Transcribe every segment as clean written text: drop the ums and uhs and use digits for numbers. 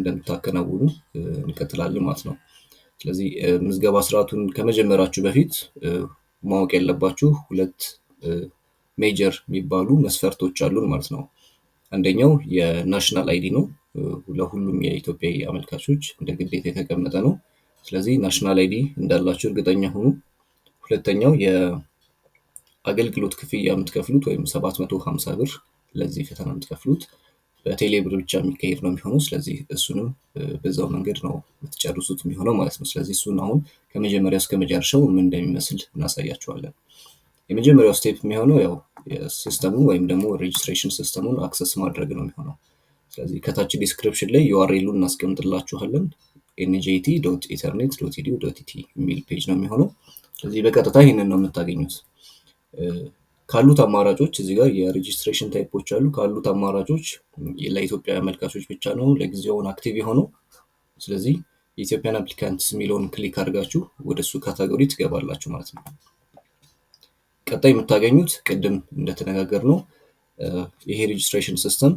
እንደምታከናውኑ እንቀጥላለን ማለት ነው። ስለዚህ ምዝገባ ስርዓቱን ከመጀመራችሁ በፊት ማወቅ ያለባችሁ ሁለት major የሚባሉ መስፈርቶች አሉን ማለት ነው። አንደኛው የ national ID ነው። ለሁሉም የኢትዮጵያ አመልካቾች እንደ ግዴታ የተቀመጠ ነው። ስለዚህ national ID እንዳላችሁ እርግጠኛ ሁኑ። ሁለተኛው የአገልግሎት ክፍያ የምትከፍሉት ወይም 750 ብር ለዚህ ፈተና የምትከፍሉት በቴሌ ብር ብቻ የሚካሄድ ነው የሚሆነው። ስለዚህ እሱንም በዛው መንገድ ነው የምትጨርሱት የሚሆነው ማለት ነው። ስለዚህ እሱን አሁን ከመጀመሪያው እስከ መጨረሻው ምን እንደሚመስል እናሳያችኋለን። የመጀመሪያው step የሚሆነው ያው system ኡ ወይም ደግሞ registration system ኡን access ማድረግ ነው የሚሆነው። ስለዚህ ከታች description ላይ URL ኡን እናስቀምጥላችኋለን። njet.ethernet.edu.et የሚል page ነው የሚሆነው። ስለዚህ በቀጥታ ይህንን ነው የምታገኙት። ካሉት አማራጮች እዚህ ጋር የ registration type ኦች አሉ። ካሉት አማራጮች ለኢትዮጵያ አመልካቾች ብቻ ነው ለጊዜውን active የሆነው። ስለዚህ የ Ethiopian applicants የሚለውን click አድርጋችሁ ወደ እሱ category ትገባላችሁ ማለት ነው። ቀጣይ የምታገኙት ቅድም እንደተነጋገርነው ይሄ registration system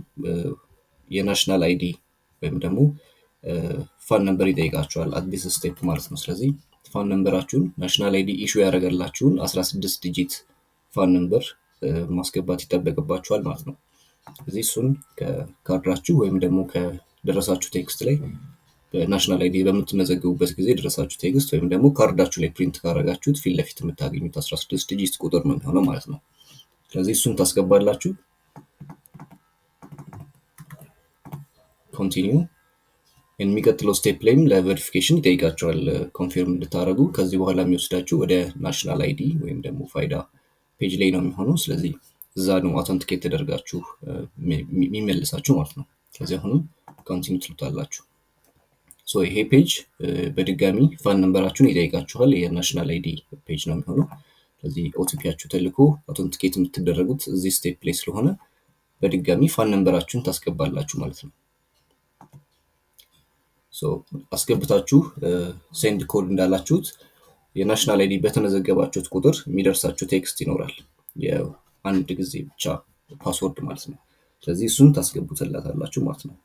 የ national ID ወይም ደግሞ FAN number ይጠይቃችኋል አዲስ step ማለት ነው። ስለዚህ FAN number ኣችሁን national ID issue ያደረገላችሁን 16 digit FAN number ማስገባት ይጠበቅባችኋል ማለት ነው። ስለዚህ እሱን ከካርዳችሁ ወይም ደግሞ ከደረሳችሁ text ላይ በ national ID በምትመዘገቡበት ጊዜ የደረሳችሁ text ወይም ደግሞ ካርዳችሁ ላይ print ካደረጋችሁት ፊት ለፊት የምታገኙት 16 digit ቁጥር ነው የሚሆነው ማለት ነው። ስለዚህ እሱን ታስገባላችሁ። Continue። የሚቀጥለው step ላይም ለ verification ይጠይቃችኋል confirm እንድታደርጉ። ከዚህ በኋላ የሚወስዳችሁ ወደ national ID ወይም ደግሞ ፋይዳ page ላይ ነው የሚሆነው። ስለዚህ እዛ ነው authenticate ተደርጋችሁ የሚመልሳችሁ ማለት ነው። ከዚህ አሁንም continue ትሉታላችሁ። So ይሄ page በድጋሚ FAN number ኣችሁን ይጠይቃችኋል። የ national ID page ነው የሚሆነው። ስለዚህ OTP ያችሁ ተልኮ authenticate የምትደረጉት እዚህ step ላይ ስለሆነ በድጋሚ FAN number ኣችሁን ታስገባላችሁ ማለት ነው። So አስገብታችሁ send code እንዳላችሁት የ national ID በተመዘገባችሁት ቁጥር የሚደርሳችሁ text ይኖራል። የአንድ ጊዜ ብቻ password ማለት ነው። ስለዚህ እሱን ታስገቡትላታላችሁ ማለት ነው።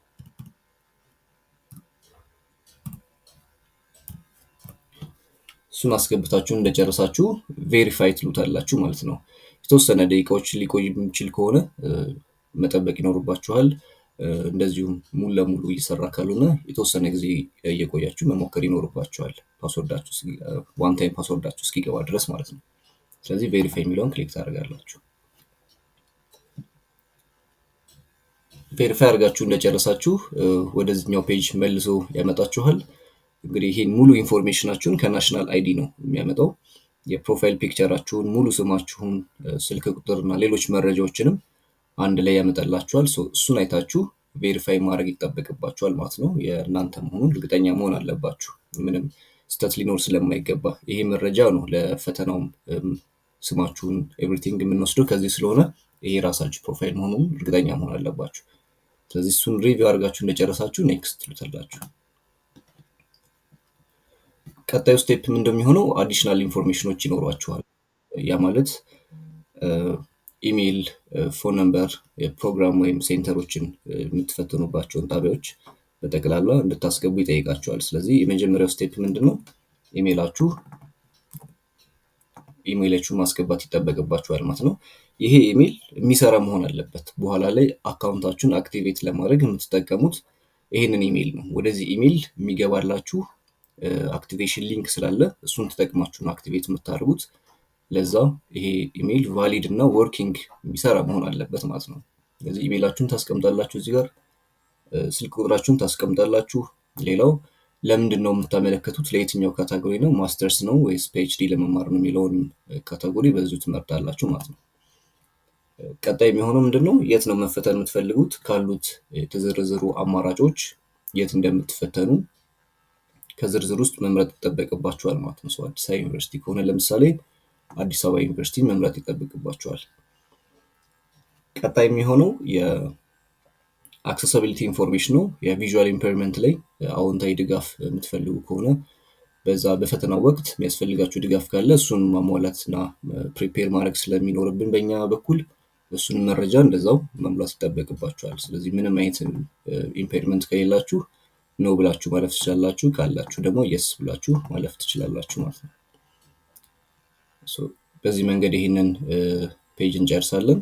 እሱን አስገብታችሁ እንደጨረሳችሁ verify ትሉታላችሁ ማለት ነው። የተወሰነ ደቂቃዎች ሊቆይ የሚችል ከሆነ መጠበቅ ይኖርባችኋል። እንደዚሁም ሙሉ ለሙሉ እየሰራ ካልሆነ የተወሰነ ጊዜ እየቆያችሁ መሞከር ይኖርባችኋል። password ኣችሁ one time password ኣችሁ እስኪገባ ድረስ ማለት ነው። ስለዚህ verify የሚለውን click ታደርጋላችሁ። Verify አድርጋችሁ እንደጨረሳችሁ ወደዚህኛው page መልሶ ያመጣችኋል። እንግዲህ ይሄን ሙሉ information ኣችሁን ከ national ID ነው የሚያመጣው። የ profile picture ኣችሁን፣ ሙሉ ስማችሁን፣ ስልክ ቁጥር እና ሌሎች መረጃዎችንም አንድ ላይ ያመጣላችኋል። እሱን አይታችሁ verify ማድረግ ይጠበቅባችኋል ማለት ነው። የእናንተ መሆኑን እርግጠኛ መሆን አለባችሁ። ምንም ስህተት ሊኖር ስለማይገባ ይሄ መረጃ ነው ለፈተናውም ስማችሁን everything የምንወስደው ከዚህ ስለሆነ ይሄ የራሳችሁ profile መሆኑን እርግጠኛ መሆን አለባችሁ። ስለዚህ እሱን review አድርጋችሁ እንደጨረሳችሁ next ትሉታላችሁ። ቀጣዩ step ምን እንደሚሆነው additional information ኦች ይኖሯችኋል። ያ ማለት ኢሜይል፣ phone number፣ የፕሮግራም ወይም center ኦችን የምትፈተኑባቸውን ጣቢያዎች በጠቅላላ እንድታስገቡ ይጠይቃችኋል። ስለዚህ የመጀመሪያው step ምንድነው? ኢሜይላችሁን ማስገባት ይጠበቅባችኋል ማለት ነው። ይሄ ኢሜይል የሚሰራ መሆን አለበት። በኋላ ላይ account ኣችሁን activate ለማድረግ የምትጠቀሙት ይሄንን ኢሜይል ነው። ወደዚህ ኢሜይል የሚገባላችሁ activation link ስላለ እሱን ተጠቅማችሁ ነው activate የምታደርጉት። ለዛ ይሄ ኢሜይል valid እና working የሚሰራ መሆን አለበት ማለት ነው። ስለዚህ ኢሜይላችሁን ታስቀምጣላችሁ እዚህ ጋር፣ ስልክ ቁጥራችሁን ታስቀምጣላችሁ። ሌላው ለምንድን ነው የምታመለከቱት? ለየትኛው category ነው? ማስተርስ ነው ወይስ PhD ለመማር ነው የሚለውን category በዚሁ ትመርጣላችሁ ማለት ነው። ቀጣይ የሚሆነው ምንድነው? የት ነው መፈተን የምትፈልጉት? ካሉት የተዘረዘሩ አማራጮች የት እንደምትፈተኑ ከዝርዝር ውስጥ መምረጥ ይጠበቅባችኋል ማለት ነው። አዲስ አበባ ዩኒቨርሲቲ ከሆነ ለምሳሌ አዲስ አበባ ዩኒቨርሲቲ መምረጥ ይጠበቅባችኋል። ቀጣይ የሚሆነው የ accessibility information ነው። የ visual impairment ላይ አዎንታዊ ድጋፍ የምትፈልጉ ከሆነ በዛ በፈተናው ወቅት የሚያስፈልጋችሁ ድጋፍ ካለ እሱን ማሟላትና prepare ማድረግ ስለሚኖርብን በእኛ በኩል እሱን መረጃ እንደዛው መሙላት ይጠበቅባችኋል። ስለዚህ ምንም አይነት impairment ከሌላችሁ No ብላችሁ ማለፍ ትችላላችሁ። ካላችሁ ደግሞ yes ብላችሁ ማለፍ ትችላላችሁ ማለት ነው። በዚህ መንገድ ይህንን page እንጨርሳለን።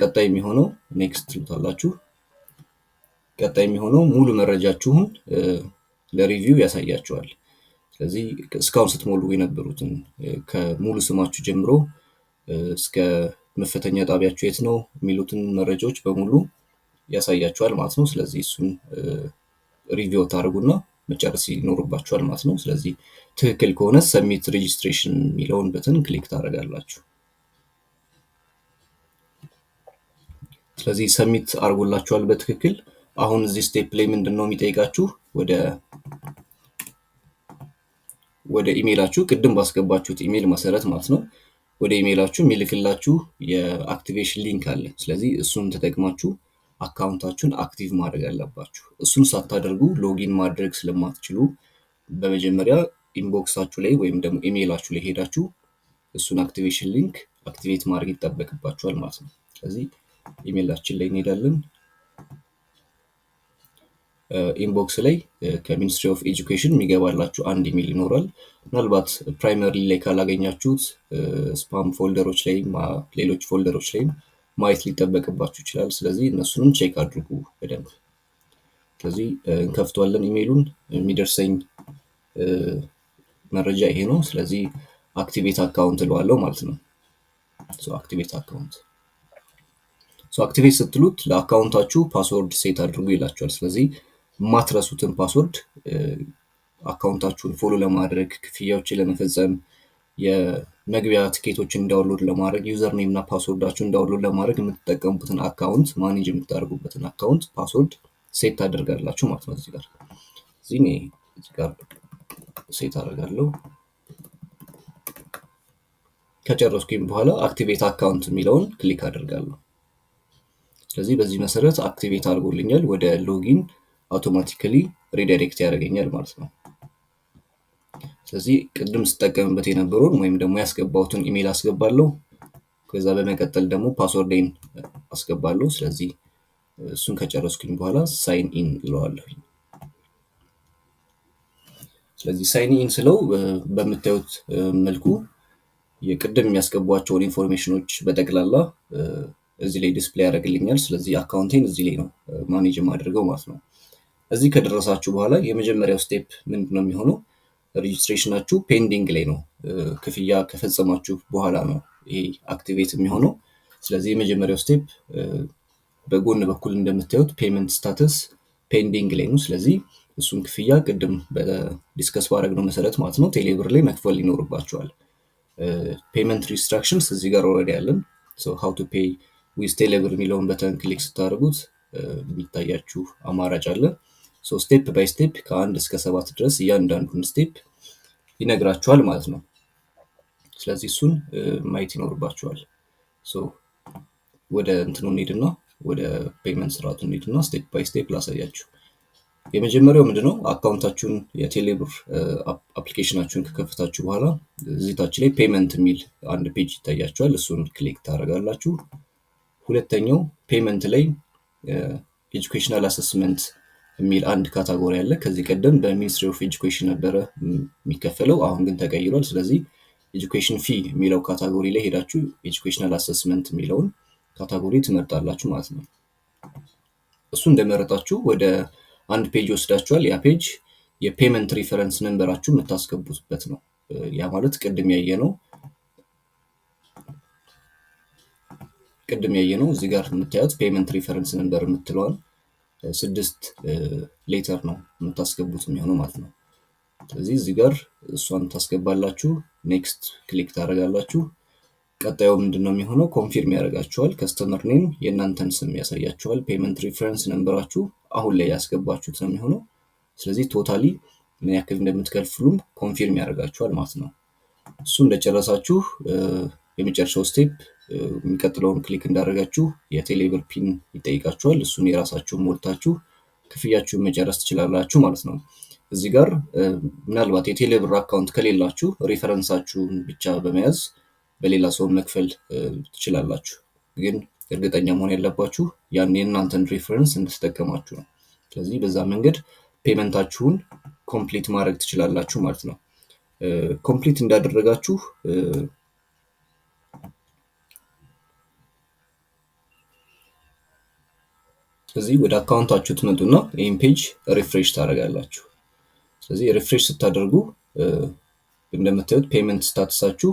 ቀጣይ የሚሆነው next ትሉታላችሁ። ቀጣይ የሚሆነው ሙሉ መረጃችሁን ለ review ያሳያችኋል። ስለዚህ እስካሁን ስትሞሉ የነበሩትን ከሙሉ ስማችሁ ጀምሮ እስከ መፈተኛ ጣቢያችሁ የት ነው የሚሉትን መረጃዎች በሙሉ ያሳያችኋል ማለት ነው። ስለዚህ እሱን review ታደርጉና መጨረስ ይኖርባችኋል ማለት ነው። ስለዚህ ትክክል ከሆነ submit registration የሚለውን button click ታደርጋላችሁ። ስለዚህ submit አድርጎላችኋል በትክክል። አሁን እዚህ step ላይ ምንድን ነው የሚጠይቃችሁ? ወደ ኢሜይላችሁ ቅድም ባስገባችሁት ኢሜይል መሰረት ማለት ነው ወደ ኢሜይላችሁ የሚልክላችሁ የ activation link አለ። ስለዚህ እሱን ተጠቅማችሁ account ኣችሁን active ማድረግ አለባችሁ። እሱን ሳታደርጉ login ማድረግ ስለማትችሉ በመጀመሪያ inbox ኣችሁ ላይ ወይም ደግሞ ኢሜይላችሁ ላይ ሄዳችሁ እሱን activation link activate ማድረግ ይጠበቅባችኋል ማለት ነው። ስለዚህ ኢሜይላችን ላይ እንሄዳለን። Inbox ላይ ከ Ministry of Education የሚገባላችሁ አንድ ኢሜይል ይኖራል። ምናልባት primary ላይ ካላገኛችሁት spam folder ኦች ላይ፣ ሌሎች folder ኦች ላይም ማየት ሊጠበቅባችሁ ይችላል። ስለዚህ እነሱንም check አድርጉ በደንብ። ስለዚህ እንከፍተዋለን ኢሜይሉን። የሚደርሰኝ መረጃ ይሄ ነው። ስለዚህ activate account እለዋለሁ ማለት ነው። Activate account activate ስትሉት ለ account ኣችሁ password set አድርጉ ይላችኋል። ስለዚህ የማትረሱትን password account ኣችሁን follow ለማድረግ፣ ክፍያዎችን ለመፈጸም፣ የመግቢያ ትኬቶችን download ለማድረግ፣ username እና password ኣችሁን download ለማድረግ የምትጠቀሙበትን account manage የምታደርጉበትን account password set ታደርጋላችሁ ማለት ነው። እዚህ ጋር set አደርጋለሁ። ከጨረስኩኝ በኋላ activate account የሚለውን click አደርጋለሁ። ስለዚህ በዚህ መሰረት activate አድርጎልኛል። ወደ login automatically redirect ያደርገኛል ማለት ነው። ስለዚህ ቅድም ስጠቀምበት የነበረውን ወይም ደግሞ ያስገባሁትን ኢሜይል አስገባለሁ። ከዛ በመቀጠል ደግሞ password ኤን አስገባለሁ። ስለዚህ እሱን ከጨረስኩኝ በኋላ sign in እለዋለሁ። ስለዚህ sign in ስለው በምታዩት መልኩ የቅድም የሚያስገቧቸውን information ኦች በጠቅላላ እዚህ ላይ display ያደርግልኛል። ስለዚህ account ኤን እዚህ ላይ ነው manage የማደርገው ማለት ነው። እዚህ ከደረሳችሁ በኋላ የመጀመሪያው step ምንድን ነው የሚሆነው? Registration ኣችሁ pending ላይ ነው። ክፍያ ከፈጸማችሁ በኋላ ነው ይሄ activate የሚሆነው። ስለዚህ የመጀመሪያው step በጎን በኩል እንደምታዩት payment status pending ላይ ነው። ስለዚህ እሱን ክፍያ ቅድም በ discuss ባደረግነው መሰረት ማለት ነው ቴሌብር ላይ መክፈል ይኖርባችኋል። Payment instructions እዚህ ጋር already ያለን how to pay with ቴሌብር የሚለውን button click ስታደርጉት የሚታያችሁ አማራጭ አለ። Step by step ከ1 እስከ 7 ድረስ እያንዳንዱን step ይነግራችኋል ማለት ነው። ስለዚህ እሱን ማየት ይኖርባችኋል። ወደ እንትኑ እንሂድና ወደ payment ስርዓቱ እንሂድና step by step ላሳያችሁ። የመጀመሪያው ምንድነው? Account ኣችሁን የቴሌብር application ኣችሁን ከከፈታችሁ በኋላ እዚህ ታች ላይ payment የሚል አንድ page ይታያችኋል። እሱን click ታደርጋላችሁ። ሁለተኛው payment ላይ educational assessment የሚል አንድ category አለ። ከዚህ ቀደም በ Ministry of Education ነበረ የሚከፈለው፣ አሁን ግን ተቀይሯል። ስለዚህ education fee የሚለው category ላይ ሄዳችሁ educational assessment የሚለውን category ትመርጣላችሁ ማለት ነው። እሱ እንደመረጣችሁ ወደ አንድ page ይወስዳችኋል። ያ page የ payment reference number ኣችሁ የምታስገቡበት ነው። ያ ማለት ቅድም ያየነው እዚህ ጋር የምታዩት payment reference number የምትለዋን ስድስት letter ነው የምታስገቡት የሚሆነው ማለት ነው። ስለዚህ እዚህ ጋር እሷን ታስገባላችሁ። Next click ታደርጋላችሁ። ቀጣዩ ምንድን ነው የሚሆነው? Confirm ያደርጋችኋል። Customer name የእናንተን ስም ያሳያችኋል። Payment reference number ኣችሁ አሁን ላይ ያስገባችሁት ነው የሚሆነው። ስለዚህ totally ምን ያክል እንደምትከፍሉም confirm ያደርጋችኋል ማለት ነው። እሱ እንደጨረሳችሁ የመጨረሻው step የሚቀጥለውን click እንዳደረጋችሁ የቴሌብር PIN ይጠይቃችኋል። እሱን የራሳችሁን ሞልታችሁ ክፍያችሁን መጨረስ ትችላላችሁ ማለት ነው። እዚህ ጋር ምናልባት የቴሌብር account ከሌላችሁ reference ኣችሁን ብቻ በመያዝ በሌላ ሰው መክፈል ትችላላችሁ። ግን እርግጠኛ መሆን ያለባችሁ ያን የእናንተን reference እንደተጠቀማችሁ ነው። ስለዚህ በዛ መንገድ Payment ኣችሁን complete ማድረግ ትችላላችሁ ማለት ነው። Complete እንዳደረጋችሁ እዚህ ወደ account ኣችሁ ትመጡና ይህን page refresh ታደርጋላችሁ። ስለዚህ refresh ስታደርጉ እንደምታዩት payment status ኣችሁ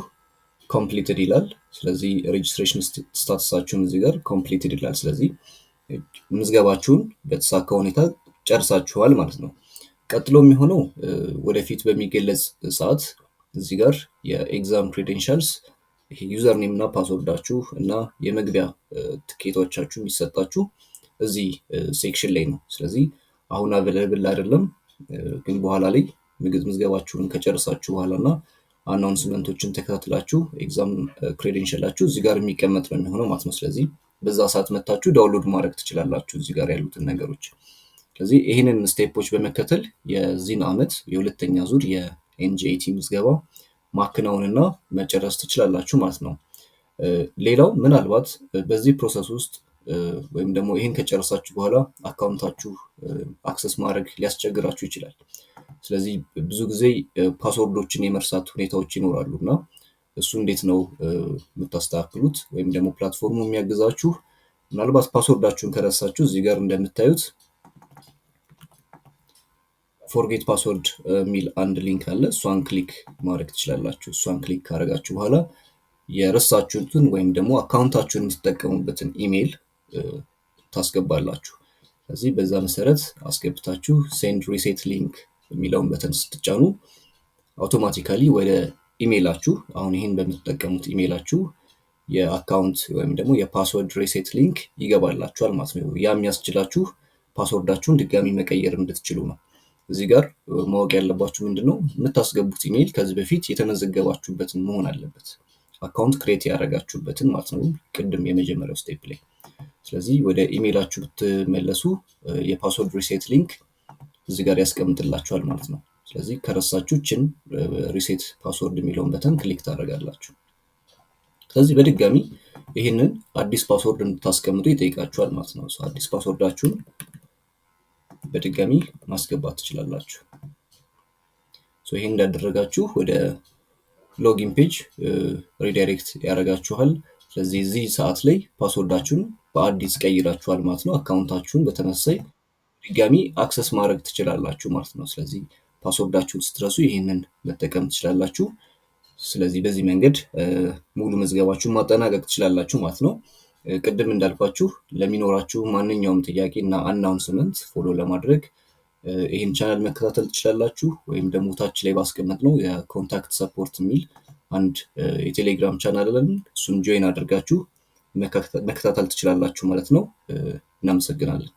completed ይላል። ስለዚህ registration status ኣችሁን እዚህ ጋር completed ይላል። ስለዚህ ምዝገባችሁን በተሳካ ሁኔታ ጨርሳችኋል ማለት ነው። ቀጥሎ የሚሆነው ወደፊት በሚገለጽ ሰዓት እዚህ ጋር የ exam credentials ይሄ username እና password ኣችሁ እና የመግቢያ ትኬቶቻችሁ የሚሰጣችሁ እዚህ section ላይ ነው። ስለዚህ አሁን available አይደለም፣ ግን በኋላ ላይ ምዝገባችሁን ከጨረሳችሁ በኋላ እና announcement ኦችን ተከታትላችሁ exam credential ኣችሁ እዚህ ጋር የሚቀመጥ ነው የሚሆነው ማለት ነው። ስለዚህ በዛ ሰዓት መታችሁ download ማድረግ ትችላላችሁ እዚህ ጋር ያሉትን ነገሮች። ስለዚህ ይህንን step ኦች በመከተል የዚህን ዓመት የሁለተኛ ዙር የ NGAT ምዝገባ ማከናወንና መጨረስ ትችላላችሁ ማለት ነው። ሌላው ምናልባት በዚህ process ውስጥ ወይም ደግሞ ይህን ከጨረሳችሁ በኋላ account ኣችሁ access ማድረግ ሊያስቸግራችሁ ይችላል። ስለዚህ ብዙ ጊዜ password ኦችን የመርሳት ሁኔታዎች ይኖራሉ እና እሱ እንዴት ነው የምታስተካክሉት? ወይም ደግሞ platform ኡ የሚያግዛችሁ ምናልባት password ኣችሁን ከረሳችሁ እዚህ ጋር እንደምታዩት forget password የሚል አንድ link አለ። እሷን click ማድረግ ትችላላችሁ። እሷን click ካደረጋችሁ በኋላ የረሳችሁትን ወይም ደግሞ account ኣችሁን የምትጠቀሙበትን ኢሜይል ታስገባላችሁ። ስለዚህ በዛ መሰረት አስገብታችሁ send reset link የሚለውን button ስትጫኑ automatically ወደ ኢሜይላችሁ አሁን ይህን በምትጠቀሙት ኢሜይላችሁ የ account ወይም ደግሞ የ password reset link ይገባላችኋል ማለት ነው። ያ የሚያስችላችሁ password ኣችሁን ድጋሚ መቀየር እንድትችሉ ነው። እዚህ ጋር ማወቅ ያለባችሁ ምንድን ነው፣ የምታስገቡት ኢሜይል ከዚህ በፊት የተመዘገባችሁበትን መሆን አለበት። Account create ያደረጋችሁበትን ማለት ነው፣ ቅድም የመጀመሪያው step ላይ። ስለዚህ ወደ ኢሜይላችሁ ብትመለሱ የ password reset link እዚህ ጋር ያስቀምጥላችኋል ማለት ነው። ስለዚህ ከረሳችሁ ችን reset password የሚለውን button click ታደርጋላችሁ። ስለዚህ በድጋሚ ይህንን አዲስ password እንድታስቀምጡ ይጠይቃችኋል ማለት ነው። አዲስ password ኣችሁን በድጋሚ ማስገባት ትችላላችሁ። ይህን እንዳደረጋችሁ ወደ login page redirect ያደርጋችኋል። ስለዚህ እዚህ ሰዓት ላይ password ኣችሁን በአዲስ ቀይራችኋል ማለት ነው። Account ኣችሁን በተመሳሳይ ድጋሚ access ማድረግ ትችላላችሁ ማለት ነው። ስለዚህ password ኣችሁን ስትረሱ ይህንን መጠቀም ትችላላችሁ። ስለዚህ በዚህ መንገድ ሙሉ ምዝገባችሁን ማጠናቀቅ ትችላላችሁ ማለት ነው። ቅድም እንዳልኳችሁ ለሚኖራችሁ ማንኛውም ጥያቄ እና announcement follow ለማድረግ ይህን ቻናል መከታተል ትችላላችሁ። ወይም ደግሞ ታች ላይ ባስቀመጥነው የ contact support የሚል አንድ የቴሌግራም ቻናል አለን። እሱን join አድርጋችሁ መከታተል ትችላላችሁ ማለት ነው። እናመሰግናለን።